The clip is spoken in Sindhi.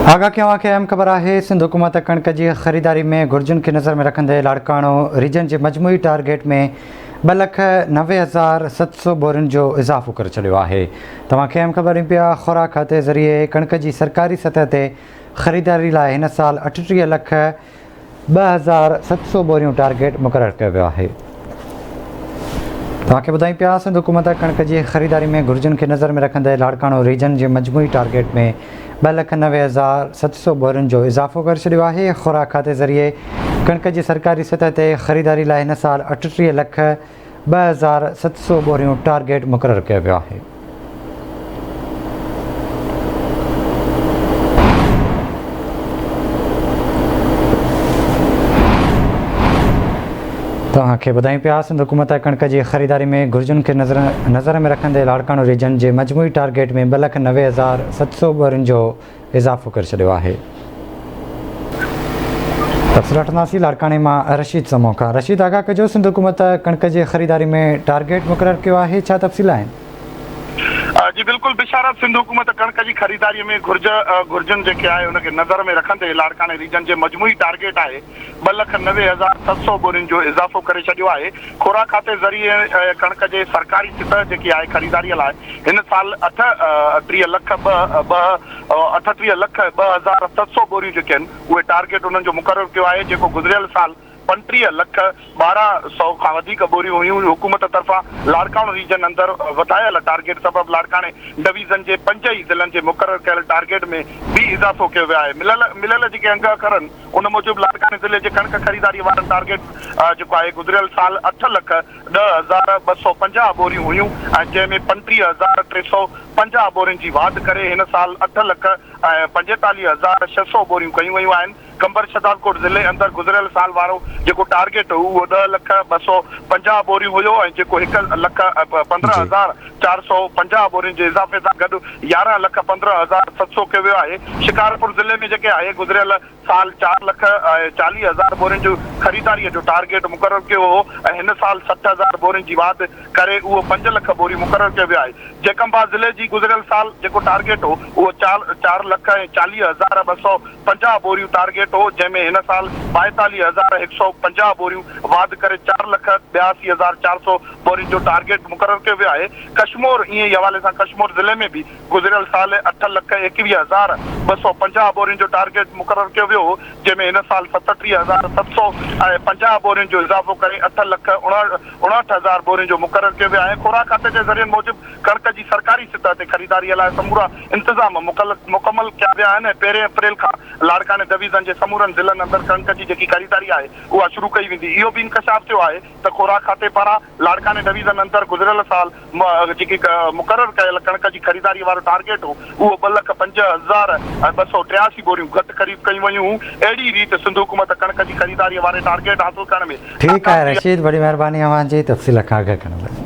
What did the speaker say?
آگاهه ڪيون اوهان کي اهم خبر آهي سنڌ حڪومت ڪڻڪ جي خريداري ۾ گهرجن کي نظر ۾ رکندي لاڙڪاڻو ريجن جي مجموعي ٽارگيٽ ۾ 2,90,700 ٻورين جو اضافو ڪري ڇڏيو آهي توهان کي اهم خبر ڏيون پيا خوراڪ کاتي ذريعي ڪڻڪ جي سرڪاري سطح تي خريداري لاء هن سال 38 لک 2700 ٻوريون ٽارگيٽ مقرر ڪيو ويو آهي. توهان کي ٻڌايون پيا سنڌ حڪومت ڪڻڪ جي خريداري ۾ گهرجن کي نظر ۾ رکندي لاڙڪاڻو ريجن جي مجموعي ٽارگيٽ ۾ 2,90,700 ٻورين جو اضافو ڪري ڇڏيو آهي. خوراڪ کاتي ذريعي ڪڻڪ جي سرڪاري سطح تي خريداري لاء هن سال 38 لک 2700 ٻوريون ٽارگيٽ مقرر ڪيو ويو آهي. توهان کي ٻڌايون پيا سنڌ حڪومت ڪڻڪ جي خريداري ۾ گهرجن کي نظر نظر ۾ رکندي لاڙڪاڻو ريجن جي مجموعي ٽارگيٽ ۾ 2,90,700 ٻورين جو اضافو ڪري ڇڏيو آهي. تفصيل وٺنداسين لاڙڪاڻي مان رشيد سمون کان. رشيد آگاهه ڪجو سنڌ حڪومت ڪڻڪ جي خريداري ۾ ٽارگيٽ مقرر ڪيو آهي ڇا تفصيل آهن؟ جي بلڪل بشارت سنڌ حڪومت ڪڻڪ جي خريداري ۾ گهرج گهرجن جيڪي آهي ان کي نظر ۾ رکندي لاڙڪاڻي ريجن جي مجموعي ٽارگيٽ آهي 2,90,700 ٻورين جو اضافو ڪري ڇڏيو آهي خوراڪ کاتي ذريعي ڪڻڪ جي سرڪاري سطح جيڪي آهي خريداري لاء هن سال 38 لک ٻه ٻه 38 لک 2700 ٻوريون جيڪي آهن اهي ٽارگيٽ انهن جو مقرر ڪيو آهي جيڪو گذريل سال 35 لک 12 سئو کان وڌيڪ ٻوريون هيون حڪومت طرفان لاڙڪاڻو ريجن اندر وڌايل ٽارگيٽ سبب لاڙڪاڻي ڊويزن جي پنج ئي ضلعن جي مقرر ڪيل ٽارگيٽ ۾ به اضافو ڪيو ويو آهي مليل مليل جيڪي انگ اکر آهن ان موجب لاڙڪاڻي ضلعي جي ڪڻڪ خريداري وارن ٽارگيٽ جيڪو آهي گذريل سال اٺ لک 10,250 ٻوريون هيون ۽ جنهن ۾ 35,350 ٻورين جي واڌ ڪري هن سال اٺ لک ۽ 45,600 ٻوريون ڪيون ويون آهن. قمبر شهدادڪوٽ ضلعي اندر گذريل سال وارو جيڪو ٽارگيٽ هو اهو 10 لک 250 ٻوريون هيو ۽ جيڪو هڪ لک 15,450 ٻورين جي اضافي سان گڏ 11 لک 15,700 ڪيو ويو آهي. شڪارپور ضلعي ۾ جيڪي آهي گذريل سال چار لک ۽ 40,000 ٻورين جو خريداريء جو ٽارگيٽ مقرر ڪيو هو ۽ هن سال 60,000 ٻورين جي واڌ ڪري اهو 5 لک ٻوريون مقرر ڪيو ويو آهي. جيڪب آباد ضلعي جي گذريل سال جيڪو ٽارگيٽ هو اهو چار چار لک ۽ 40,250 ٻوريون ٽارگيٽ هو جنهن ۾ هن سال 42,150 ٻوريون واڌ ڪري 4 لک 82,400 ٻورين جو ٽارگيٽ مقرر ڪيو ويو آهي. ڪشمور ائين ئي حوالي سان ڪشمور ضلعي ۾ به گذريل سال اٺ لک 21,250 ٻورين جو ٽارگيٽ مقرر ڪيو ويو هو، جنهن ۾ هن سال 37,750 ٻورين جو اضافو ڪري اٺ لک 59,000 ٻورين جو مقرر ڪيو ويو آهي. خوراڪ کاتي جي ذريعن موجب ڪڻڪ جي سرڪاري سطح تي خريداري لاء سمورا انتظام مڪمل ڪيا ويا آهن ۽ پهرين اپريل کان لاڙڪاڻي ڊويزن جي سمورن ضلعن اندر ڪڻڪ جي جيڪي خريداري آهي اها شروع ڪئي ويندي. اهو به انڪشاف ٿيو آهي ته خوراڪ کاتي پاران لاڙڪاڻي ڊويزن اندر گذريل سال جيڪي مقرر ڪيل ڪڻڪ جي خريداري وارو ٽارگيٽ هو اهو ٻه لک 5,283 ٻوريون گهٽ خريد ڪيون ويون هيون اهڙي ريت سنڌ حڪومت ڪڻڪ جي خريداري واري ٽارگيٽ حاصل ڪرڻ ۾ ٺيڪ ناڪام آهي ٿي. رشيد وڏي مهرباني اوهان جي تفصيل کان آگاهه ڪرڻ لاء.